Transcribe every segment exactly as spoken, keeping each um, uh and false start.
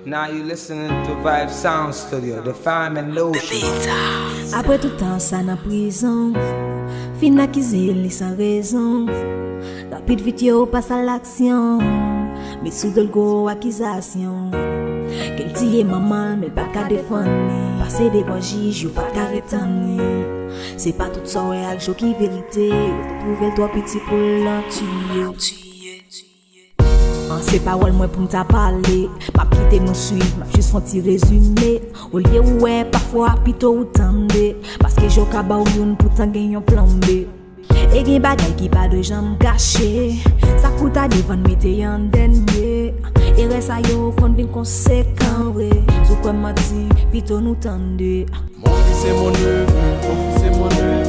Now you listening to Vibe Sound Studio, the fine and lotion. Apre tout tan sa nan prizon, fin akize li san rezon. Rapid vit yo pas a laksyon, met sou do l gwo akizasyon. Ke l tiye manman l, men l pa ka defann li. Pase devan jij, yo pa ka retann li. Se pa tout sa w wè ak je w ki verite. Yo te twouve l twò piti pou l nan tiye. An, se pawòl mwen pou m ta pale. M ap kite nou swiv, m ap jis fè yon ti rezime. Olye ou wè, pafwa pito ou tande. Paske je w ka ba w youn, poutan gen yon plan B. E gen bagay ki pa dwe janm kache. Sa k pou ta devan n mete an dènye. Erè sa yo konn vin konsekan vre. Si w kwè m manti, pito nou tande. Mon fils est mon neveu, mon fils est mon neveu.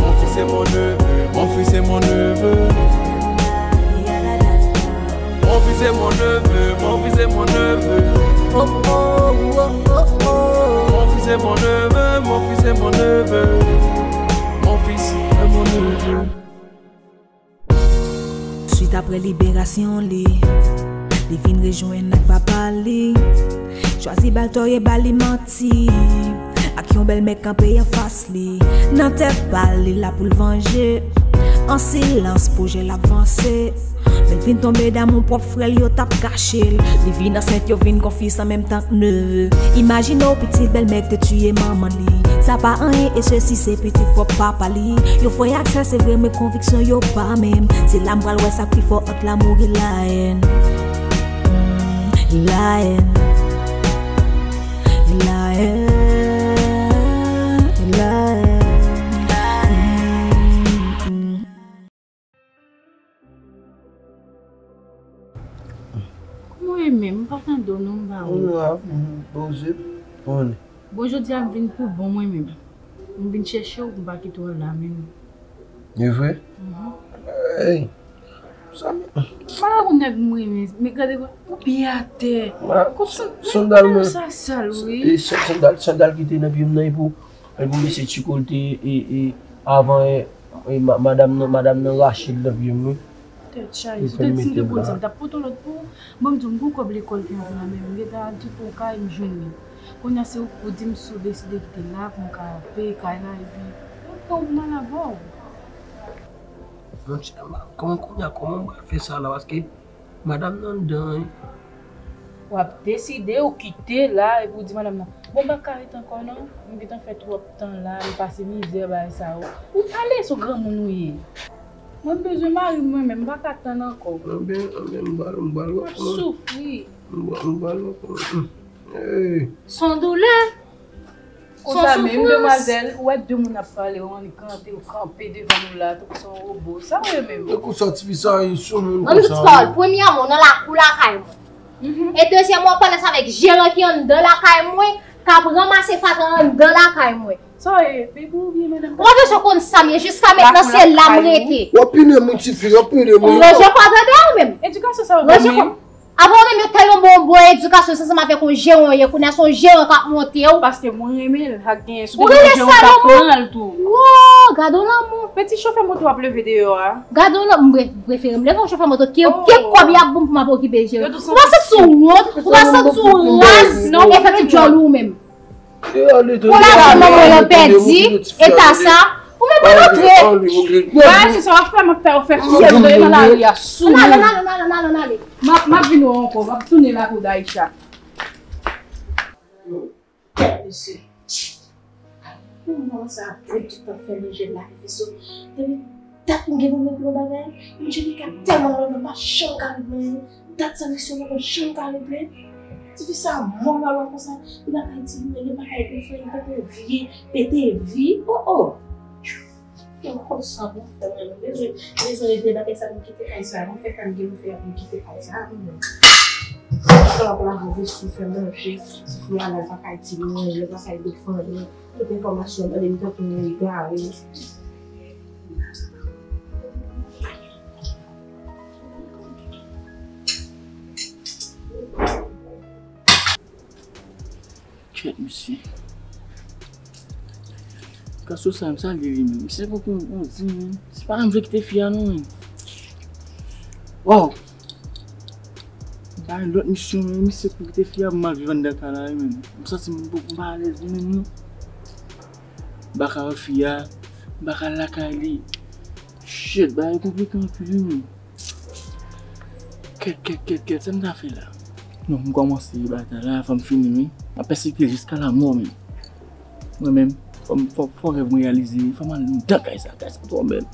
Mon fils est mon neveu, mon fils est mon neveu. Mon fils est mon neveu, mon fils est mon neveu. Oh, oh, oh, oh, oh. Mon fils est mon neveu, mon fils est mon neveu. Mon fils est mon neveu. Swit apre liberasyon li, li vin rejwenn ak papa li. Chwazi ba l tò e ba li manti. Ak yon bèlmè kanpe anfas li. Nan tèt pa l, li la pou l vanje. An silans, pwojè l ap vanse. Men l vin tonbe damou pwòp frè l, yo t ap kache l. Li vin ansent, yo vin konfis an menm tan k neve. Imajine w pitit bèlmè k te tiye manman li. Sa pa anyen, e sesi se pitit pwòp papa li. Yo fè y ak sè, se vre, men konviksyon yo pa menm. Se la m pral wè sa k pi fò ant lamou e layèn. Mm, layèn. Layèn. Layèn. Mm, mm. Kòman w ye menm? M pa tande w non, m pa wè w. Mwen la, m poze, konnen. Bon, jodi a m vin pou bon mwen menm. M vin chèche w, m pa kite w la menm. E vre? Mhm. Ey, sa m... M pa konn nèg m renmen, men gade, ou pye atè. Sandal mwen sa sal, wi. E sa-, sandal, sandal ki te nan pye m nan, e pou, e pou mesye Chico l te, e, e, avan, e, e, ma-, madanm nan, madanm nan rache l nan pye m, wi. Tèt chaje. Poutèt si m te konn sa, m t ap pote yon lòt pou ou. Bon, m di w, m gon kòb lekòl ki antre nan men m. M gentan al tout yon kay, m jwenn li. Kounye a, se ou k pou di m si w deside kite la, pou m ka peye kay la, epi m pran w pou m al avè w. Monchè, kòman, kounye a, kòman m pral fè sa la? Paske madanm nan anndan, wi. W ap deside ou kite la epi w di madanm nan, bon, m pa ka ret ankò non, m gentan fè twòp tan la, m pase mizè, bagay sa yo. Ou pale, se yon granmoun ou ye. Mwen, m bezwen mari m mwen menm, m pa ka tann ankò. Anben, anben, m pral, m pral wè kòman. W ap soufri. M pral, m pral wè kòman. Hey. Se yon doulè. Konsa menm, demwazèl, ou wè de moun ap pale, ou annik kanpe, ou kanpe devan nou la, tankou se yon wobo. Sa w ye menm? E konsa, tifi sa, e sou moun konsa. An nou di pawòl, premyèman, w nan lakou lakay mwen. Mhm. E dezyèmman, w ap pale sa avèk jeran ki anndan lakay mwen, k ap ranmase fatra anndan lakay mwen. Sa w ye, bebe, ou byen, madanm? Ou pa bezwen konn sa m ye, jiska mentnan se la m rete. W ap pini m, wi, tifi, w ap pini m, wi. Ranje kò dèyè w menm. Edikasyon sa yo ban mwen. Avan menm yo te yon bon, bon edikasyon, se ansanm avèk yon jeran w ye, kounye a se yon jeran k ap monte w. Paske mwen renmen l, ak genyen sou de jeran k ap pran l tou. Wo, gade yon lanmou. Men ti chofè moto w ap leve deyò a. Gade yon lanmou, m pre-, prefere m leve yon chofè moto ke, ke kòb y ap ban m pou m ap okipe jeran. Ou pa santi w wont, ou pa santi w raz, e fè ti djòl ou menm. Pou la fè manman w pèdi eta sa, ou menm pa antre. Bagay se sa w ap fè, m ap fè w fè fyèl w nan lari a sou mwen. N ale, n ale, n ale, n ale, n ale. M ap, m ap vin wè w ankò, m ap tounen lakay Daïcha. Mesye. Pou manman sa ap vin tout ap fè manje la, mesye. Depi dat m gen pou mete yon bagay, manje piga tèlman lontan, m pa janm ka regle. Dat sa misye pa janm ka regle. Tifi sa mò lòlò konsa, li pa ka itilize, li pa ka regle, li tankou vye pete vi. Oh, oh. Yo konsa pou fè mwen, m bezwen, m bezwen regle bagay sa pou m kite kay sa. M fè sa m gen pou fè pou m kite kay sa. Sa w ap lave vesye, fè manje, tifi a la, li pa ka itilize, li pa ka regle fanmi. Tout enfòmasyon, tande m tankou yon egare. Tchèt, mesye. Gason sa, m salye li menm. Misye poko kondi menm. Se pa m vle kite fi a non menm. Waw. A, lòt misyon, men misye pou kite fi a pou m al viv anndan kay la, wi, men. M santi m pa, m pa alèz, wi, men, non. M pa ka wè fi a, m pa ka al lakay li. Shit, bagay konplike anpil, wi, men. Kèt, kèt, kèt, kèt, sa m ta fè la? Non, m kòmanse batay la, fò m fini, wi. M ap pèsekite l jiska lamò, men. Mwen menm, fò m, fò, fò rèv mwen reyalize, fò m al anndan kay sa, kay sa twò bèl.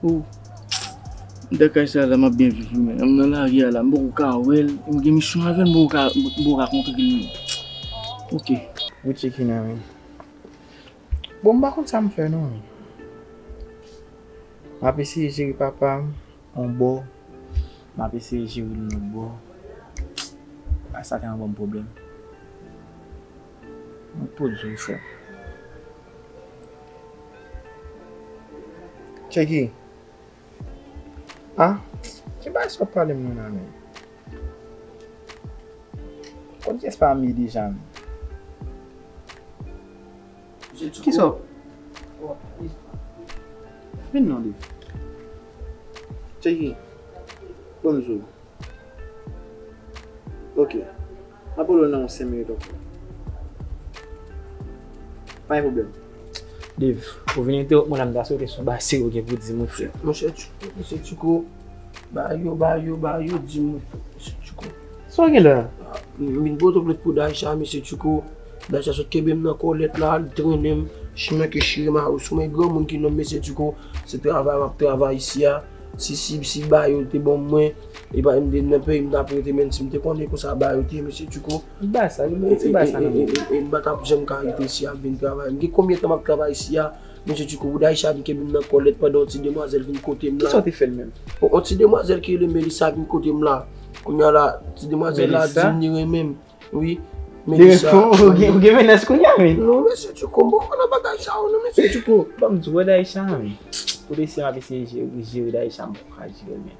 Oh. Anndan kay sa la, m ap byen viv, wi, men. M nan lari a la, m poko ka wè l, m gen misyon avè l, m poko ka, m poko ka kontre l, men. Ok. Wi, Chekina, men. Bon, m pa konn sa m fè, non, men. M ap eseye jere papa m yon bò, m ap eseye jere l yon lòt bò. Bagay sa te an ban m pwoblèm. Mwen poze wi, frè m. Cheki. Ah, ki bagay sa w ap pale m nan la, men? Konn kiyès pa m ye deja, men? Kisa w? Vin non, Dave. Cheki. Ban m di w. Ok. M ap rele w nan yon senk minit ankò. Pa gen pwoblèm. Dave, ou vin entewonp mwen la, m ta swete se yon bagay serye ou gen pou di m, wi, frè. Monchè Tchouko, mesye Tchouko, ba yo, ba yo, ba yo, di m, mesye Tchouko. Sa w gen la? Ah, m vin pote plent pou Daïcha, mesye Tchouko. Daïcha sot kenbe m nan kòlèt la, li trennen m, chimen ke chire m a sou men granmoun ki nonm, mesye Tchouko. Se travay m ap travay isi a. Si, si, si ba yo te ban m mwen, e pa m te nan peyi m t ap rete, men si m te konnen konsa ba yo te ye, mesye Tchouko. Li ba sa, li ba, li ba sa nan men. E, e, e, e, e m pa t ap janm ka rete isi a vin travay. M gen konbyen tan m ap travay isi a? Mesye Tchouko, pou Daïcha vin kenbe m nan kòlèt pandan yon ti demwazèl vin kote m la. Kisa w te fè l menm? Yon, yon ti demwazèl ki rele Melissa vin kote m la. Kounye a la, ti demwazèl la di m li renmen m. Wi. Melissa. Ou gen, ou gen mennaj kounye a, men? Non, mesye Tchouko, m poko nan bagay sa yo, non, mesye Tchouko. Ban m di w, wè Daïcha, men. Pou lese m ap eseye jere, jere Daïcha, m poko ka jere l, men.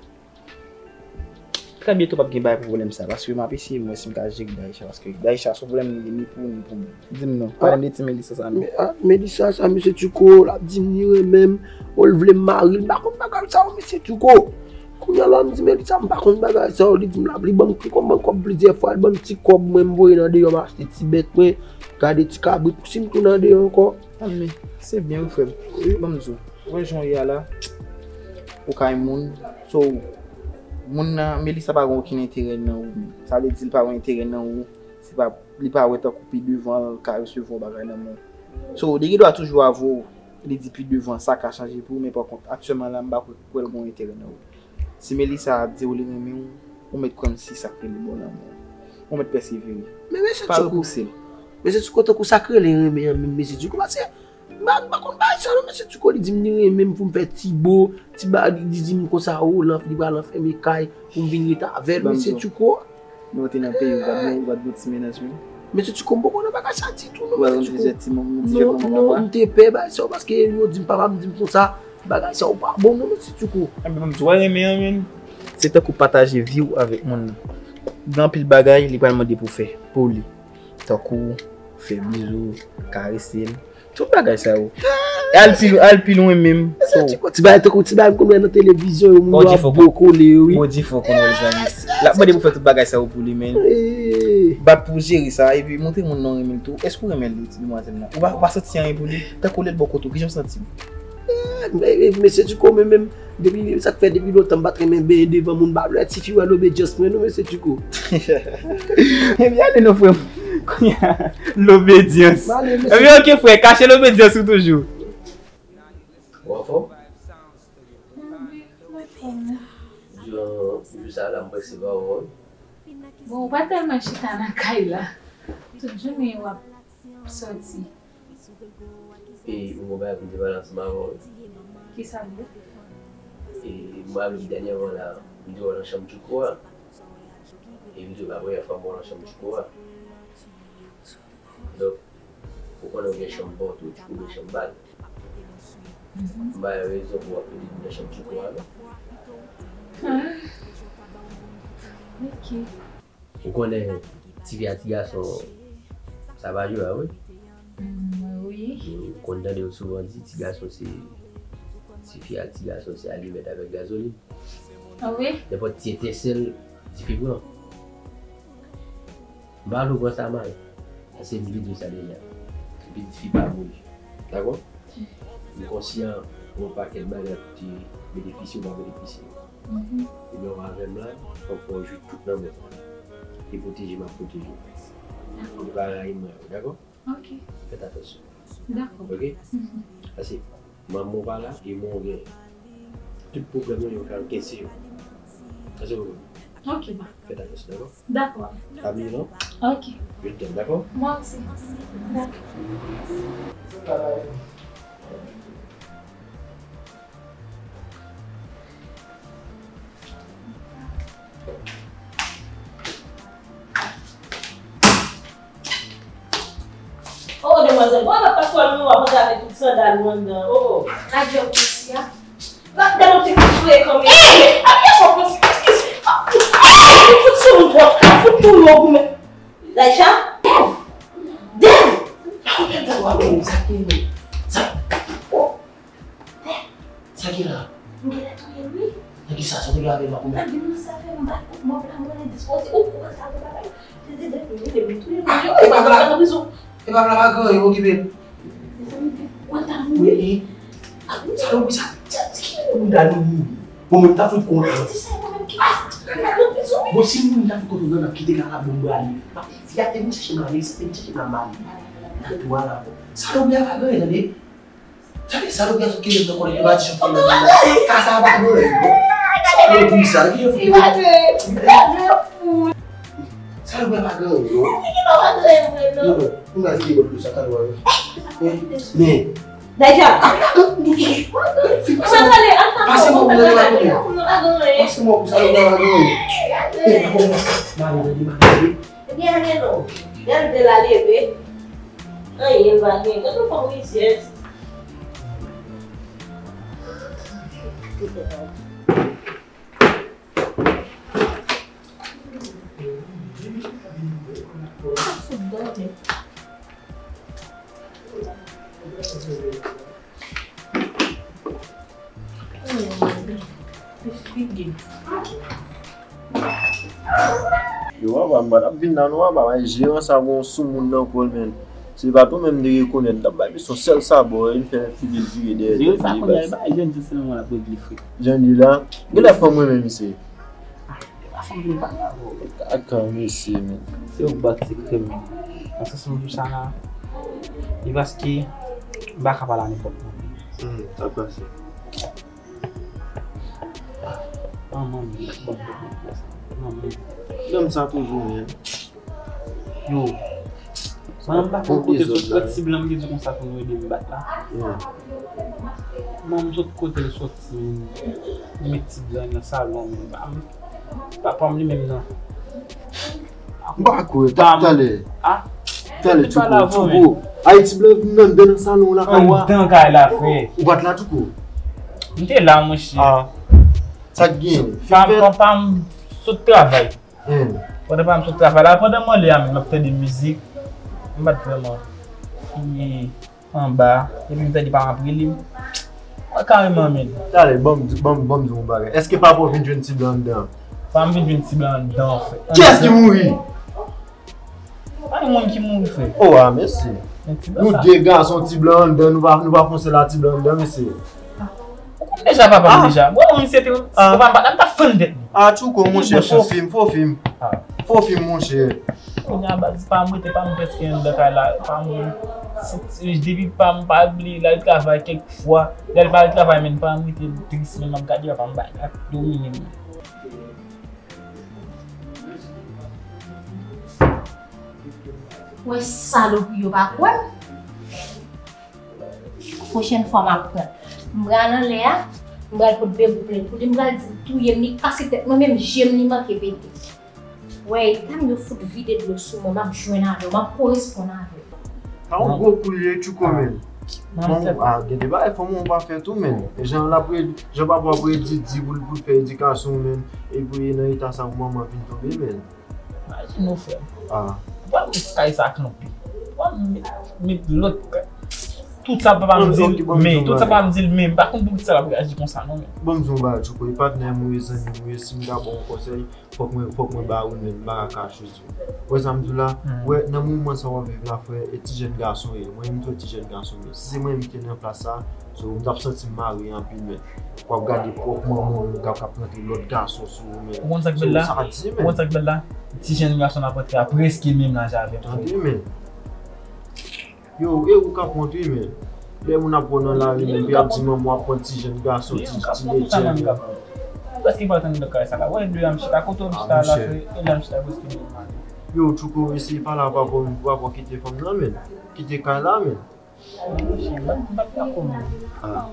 Trè byento p ap gen bagay pou pwoblèm sa, paske m ap eseye m wè si m ka jere Daïcha, paske Daïcha se yon pwoblèm li ye ni pou ou ni pou mwen. Di m non, pale m de ti Melissa sa non. Men, ah, Melissa sa, mesye Tchouko, l ap di m li renmen m, oh, l vle m mari l, m pa konn bagay sa yo, mesye Tchouko. Kounye a la, m di Melissa, m pa konn bagay sa yo, li di m l ap, li ban m, li konn ban m kòb plizyè fwa, li ban m ti kòb mwen, m voye nan deyò, m achte ti bèt mwen, gade ti kabrit, si m tounen andeyò ankò. Ah, men, se byen wi, frè m. Wi. Ban m di w, ou wè jan w ye a la, ou kay moun, so, moun nan, Melissa pa gen okenn enterè nan ou menm. Sa vle di l pa wè enterè nan ou, se pa, li pa wè tankou pi devan l ka resevwa yon bagay nan men w. So, li gen dwa toujou avè w, li di pi devan sa ka chanje pou ou, men pa kont, aktyèlman la, m pa kwè, kwè l gen enterè nan ou. Si Melissa ap di w li renmen w, ou mèt pran si sa k rele bon lanmou. Ou mèt pèsevere. Men mesye Tchouko, pa repouse l. Mesye Tchouko, tankou sa k rele renmen an menm, mesye Tchouko, paske m pa, m pa konn bagay sa non, mesye Tchouko, li di m li renmen m pou m fè ti bo, ti ba, li di m konsa, o, li pral anfème kay pou m vin ret avè l, mesye Tchouko. Lè w te nan peyi, ou pa t gen, ou pa t gen ti mennaj menm? Mesye Tchouko, m poko nan bagay sa ditou non, mesye Tchouko. Non, non, m te pè bagay sa yo, paske yo di m, papa m di m konsa, bagay sa yo pa bon non, mesye Tchouko. Enben, m di w renmen an, men. Se tankou pataje vi w avèk moun nan. Gen anpil bagay li pral mande pou w fè pou li. Tankou fè bizou, karese l, tout bagay sa yo. E al pi, al pi lwen menm. So, ti bagay tankou ti bagay m konn wè nan televizyon yo, moun yo ap bokole yo, wi. Bondye fò konnen, zanmi. L ap mande pou fè tout bagay sa yo pou li, men. Bat pou jere sa, epi montre moun nan w renmen l tou. Èske w renmen li, ti demwazèl la? Ou pa, ou pa santi anyen pou li? Tankou lè l bò kote w, kijan w santi w? Eh, men, men, mesye Tchouko, men, men, depi, sa k fè depi lontan m pa t renmen benyen devan moun, m pa vle wè tifi wè lobedyans mwen non, mesye Tchouko. Ebyen, ale non, frè m. Kounye a, lobedyans. Ebyen, ok, frè, kache lobedyans ou toujou. Ou anfòm? Wi, mwen anfòm. Jan, jou sa la, m prèske pa wè w. Bon, ou pa tèlman chita nan kay la. Tout jounen w ap sòti. E, ou gon bagay pou m te pale ansanm avè w, wi. Kisa l ye? E, m raple m dènyèman la, m te wè w nan chanm Tchouko a. E m di w, pa premyè fwa m wè w nan chanm Tchouko a. Donk, ou konnen w gen chanm pa w tou, ou gen chanm pa l. M ba yo rezon pou w ap pede vin nan chanm Tchouko a, non? Ah, ok. Ou konnen, tifi a ti gason, sa pa jwe a, wi. Mm, wi. Ou konn tande yo souvan di, ti gason se, tifi a ti gason se alimèt avèk gazolin. Ah wi? Nenpòt ti etensèl, dife pran. M pa vle w pran sa mal. Paske m vle di w sa deja. Epi fi pa mouri. Dakò? M konsyan yon pakèt bagay pou te benefisye w pa benefisye. Ebyen, w avè m la, fòk fò w jwi tout nan mwen. E pwoteje m ap pwoteje w. Ou pa rayi mwen, dakò? Ok. Fèt atansyon. Dakò. Ok? Paske manman w pa la, e mwen w gen. Tout pwoblèm yo, yo ka enkense yo. Èske w konprann? Ok, ba. Fèt atansyon, dakò? Dakò. Family, non? Ok. Je t'aime, dakò? Mwen osi. Dakò. Oh, demwazèl, bon, ap pase wòl mwen, w ap antre avèk tout sandal ou anndan. Oh, oh. Adye, Priscilla. Gade yon ti kout frekan, men. Ey! Ap gen fòk mwen, eskize. Ap fout, ap fout sou moun twòp, ap fout tou yo goumen. Laïcha? Dev! Dev! Sa ki la? Sa ki la? M genlè touye l, wi. Nan ki sa, sa w te gen avè l la kounya? Nan sa fè m bat kòk mòb la, mwen endispoze. Ou konprann sa, mwen pa bay. Tete, Dev, mwen vle m touye moun yo. E pa vle. Ou pran prizon. E pa vle pa gen anyen, okipe l. Mezanmi, Dev, mwen ta mouri. Wi. Sa yo, sa, sa, ki moun ta nou mouri? Bon, mwen ta fout kontan. Di sa, mwen menm ki pa. Mwen ta pran prizon, wi. Bon, si moun ta fout kontan, nan kite kalabou m prale. Fi a te vin chèche m la, li te vin chèche m la, m ale. Nan tou a la, bon. Sa yo, mwen pa gen anyen, tande. Tande, salopri a sot kenbe m nan kòlèt, yo pa di chanpyon nan vil la. Ka sa a pa dwe, non. Salopri sa, ki jan fout. Salopri a pa gen anyen, non. Non, non, m pral vide bòt dlo sa, kalwa yo. Men. Deja. Pase mòp nan men la pou mwen. Pase mòp pou salopri a pa gen anyen. Mare, mare, mare. Ebyen, ale non. Gade de la leve. Anyen l pa gen. Gade yon fanm rizyèz. Sa fout dòmi. Yo, papa, m pa t ap vin la non, papa, e jeran sa gon soumoun nan kò l, men. Se pa tou menm m te rekonèt, m t ap bay misye yon sèl sabò, e l fè figi l vire dèyè. Jeran sa konn al bay jèn ti sèlman l ap regle frè. Jan li la, genlè fanm renmen misye. Ah, e pa fanm vin pale avè w. Kaka mesye, men. Se ou k bat sekrè m. Nan sans mwen di sa la, e paske m pa ka pale a nenpòt moun. Hmm, sa pase. Manman m, manman m. Manman m. Nonm sa toujou, men. Yo. Manman m pa konn kote l sot, lòt ti blan m te di konsa pou nou ede m bat la. Manman m sot kote l soti, li met ti blan nan salon, men pa m. Papa m li menm nan. M pa kwè, ta-, talè. Ah? Talè, Tchouko, Tchouko. Ayiti blan vin anndan nan salon la, kawa. Anndan kay la, frè. Ou pa t la, Tchouko? M te la, monchè. Ah. Sa k gen? Papa m sot travay. Hmm. Pandan pa m sot travay la, pandan m anlè a menm, m ap tande mizik, m pa t vrèman fini anba, epi m tande pa m ap rele m. Mwen kareman, men. Talè, ban m, ban m, ban m di w yon bagay. Èske papa w vin jwenn ti blan anndan? Pa m vin jwenn ti blan anndan, frè. Kiyès ki mouri? Pa gen moun ki mouri, frè. Oh, ah, mèsi. Nou de gason, ti blan anndan, nou pa, nou pa fon sèl a ti blan anndan, mesye. Ou konn deja papa m deja. Bon, misye te, si papa m pa t la, m t ap fann tèt li. Ah, Tchouko, monchè, fo fim, fo fim. Fo fim, monchè. Kounye a baz, pa m rete, pa m prèske anndan kay la, pa m, si, depi pa m pa bliye l al travay kèk fwa, lè l pa al travay, men pa m rete tris, men m ap gade papa m bay, ap domine m. Wè salopri yo pa kwè m. Pwochèn fwa m ap pran. M pral anlè a, m pral pot Bebou plent pou li, m pral di l touye m, li kase tèt mwen, menm je m li manke pete. Wè, eta m yo fout vide dlo sou mwen, m ap jwenn avè w, m ap koresponn avè w. Sa yon gwo kou l ye, Tchouko, men. Bon, ah, gen de bagay fanm ou pa fè tou, men. E jan l ap redi, jan papa w ap redi di pou l, pou l fè edikasyon w, men. E pou l nan eta sa pou manman vin tonbe, men. Imajine w, frè m. Ah. Ou pa met kay sa kanpe. Ou pa met, met lòt kay. Tout sa papa m di l, men, tout sa papa m di l, men, m pa konn poukisa l ap reyaji konsa, non, men. Ban m di w yon bagay, Tchouko, e patnè m ou ye, zanmi m ou ye, si m ta ba w yon konsèy, fòk mwen, fòk mwen ba ou l, men m pa ka kache w. Wè sa m di w la, wè, nan moman sa w ap viv la, frè, e ti jèn gason ye. Mwen, m tou ti jèn gason, men si se mwen menm ki te nan plas sa, so, m t ap santi m mare anpil, men. W ap gade pwòp manman w k ap, k ap rantre lòt gason sou ou, men. Ou konn sa k bèl la? Ou konn sa k bèl la? Ti jèn gason ap rantre a prèske menm laj avè m. Tande, men. Yo, e ou k ap wont wi, men. Lè moun ap wont nan lari, men, pou y ap di manman w ap pran ti jèn gason, ti, ti ledjè, men. Ou prèske pa tann nan kay sa la. Wè, de a m chita, kote w chita la, frè, e la m chita prèske menm ane. Yo, Tchouko, eseye pale a papa w, papa w kite fanm nan, men. Kite kay la, men. Ah.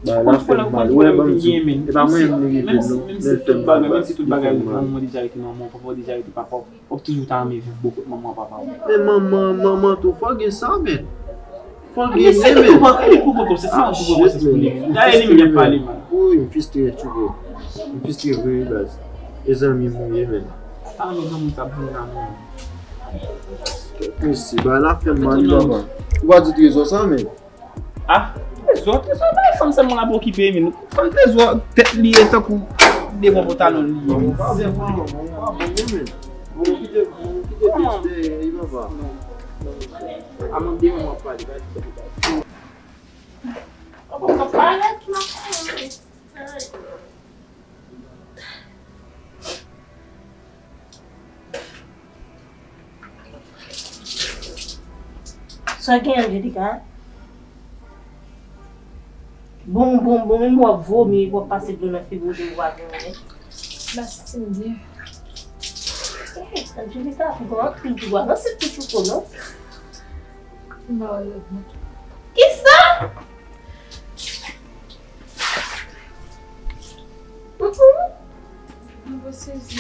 Bagay la fè m mal. Wè, ban m di w. E pa mwen menm li rive, non. Men l fè m mal, bagay. Menm si tout bagay bon, mwen deja rete manman w, papa w deja rete papa w. W ap toujou ta renmen viv bò kot manman w, papa w. Men manman, manman tou, fò gen sa, men. Fò gen, men. Se li pou pran, li pou pran konsèp, se li pou pran konsèp pou li. Dayè, li menm, y ap pale mal. Wi, m fristre, Tchouko. M fristre vre, wi, baz. E zanmi m ou ye, men. Pa renmen granmoun k ap vin la, non. Mesye, bagay la fè m mal, wi, papa. Ou pa di Trezò sa, men. Ah, Trezò, Trezò, bay fanm sèlman l ap okipe, men. Fanm Trezò, tèt li ye tankou de bon pantalon li ye, men. Bon, kite, bon, kite pis dèyè, wi, papa. A mande manman w pale, pale. Sa gen, Angelica? Bon, bon, bon, menm w ap vomi, w ap pase dlo nan figi w, w ap vomi. Mèsi, m byen. Eh, Angelica, ou gen anpil dwa nan se ti chouko, non? M pa wè lòt moun. Kisa? Mwen sezi.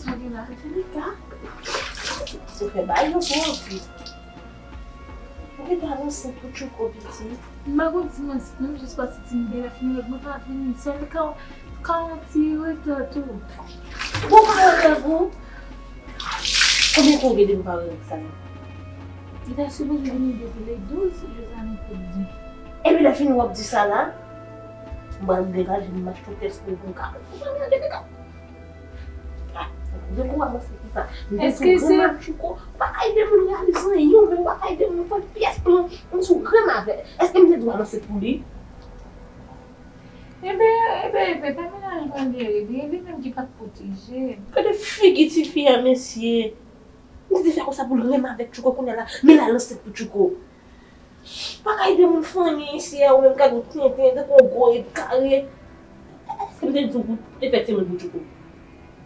Sa gen la, Angelica? Ou fè bagay yo pou anvi. Ou gentan ansent pou Tchouko, pitit. M pa konn si m ansent, non, m jis pase ti nèg la fini règ mwen pa vini. Sèl ka, ka yon ti reta tou. Bon, pa règ ou. Konbyen tan w gen depi m pa wè règ sa yo? Li ta sipoze vini depi le douz, Jozane te di. Epi lè fini w ap di sa la, m pral degaje m mache yon pyès pou m ka wè. Ou pa wè Angelica? Ah, de kou avanse pou sa. M te di w granma Tchouko, ou pa ka ede moun reyalize anyen, ou menm ou pa ka ede moun fè pyès plan. M di w granma avè. Èske m te di w avanse pou li? Enben, enben, enben, pa mennaj mwen li ye, li, li menm ki pa t pwoteje. Gade figi tifi a, mesye. Li te fè konsa pou l renmen avèk Tchouko, kounye a la, men l al ansent pou Tchouko. Pa ka ede moun fanyen isi a, ou menm gade yon tenten, tankou yon gwo èdkare. Èske m te di w pou te fè timoun pou Tchouko?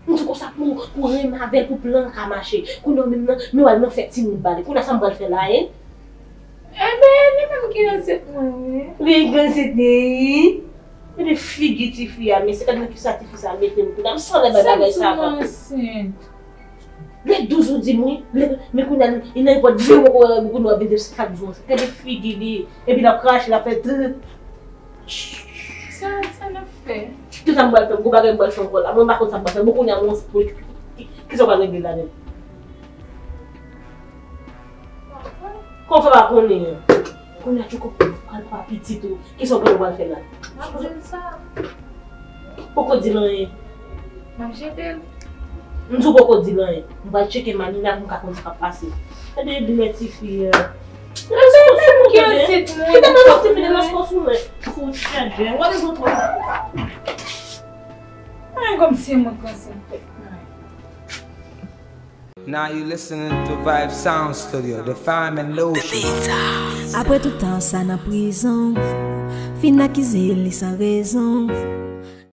M di w konsa pou, pou renmen avè l, pou plan an ka mache. Kounye a w menm nan, men w al nan fè timoun ba li. Kounye a sa m pral fè la, en? Enben, li menm ki ansent mwen, wi. Li ki ansent li, wi. Gade figi tifi a, mesye, gade nan kisa tifi sa mete m. Kounye a m sanlè bay bagay sa ankò. Santi m ansent. Le douz ou di m wi, le, men kounye a, li nan nenpòt vire bò kounye a, kounye a vin de kat jou. Gade figi li, epi l ap krache, l ap fè tut. Sa, sa n ap fè? Kisa m pral fè? Gwo bagay m pral fè ankò la. Mwen m pa konn sa m pral fè. Bon, kounye a, mwen, ki, ki, kisa w pral regle la menm? Kòman w fè pa konnen an? Kounye a Tchouko pral papa pitit ou. Kisa w konnen w pral fè la? M ap jwenn sa. Poko di l anyen. M ap jete l. M di w poko di l anyen. M pral tcheke Manila pou m ka konn sa k ap pase. Gade byen tifi an. Gade sa w fè pou ki ansent mwen. Kite nan lòt tifi de lòt kò sou mwen. Tchouko chanje. W ap bezwen twò. Ay, kòmsi mwen k ansent tèt mwen. Now you listening to Vibe Sound Studio, the fam and lotion. Apre tout tan sa nan prizon, fin akize li san rezon.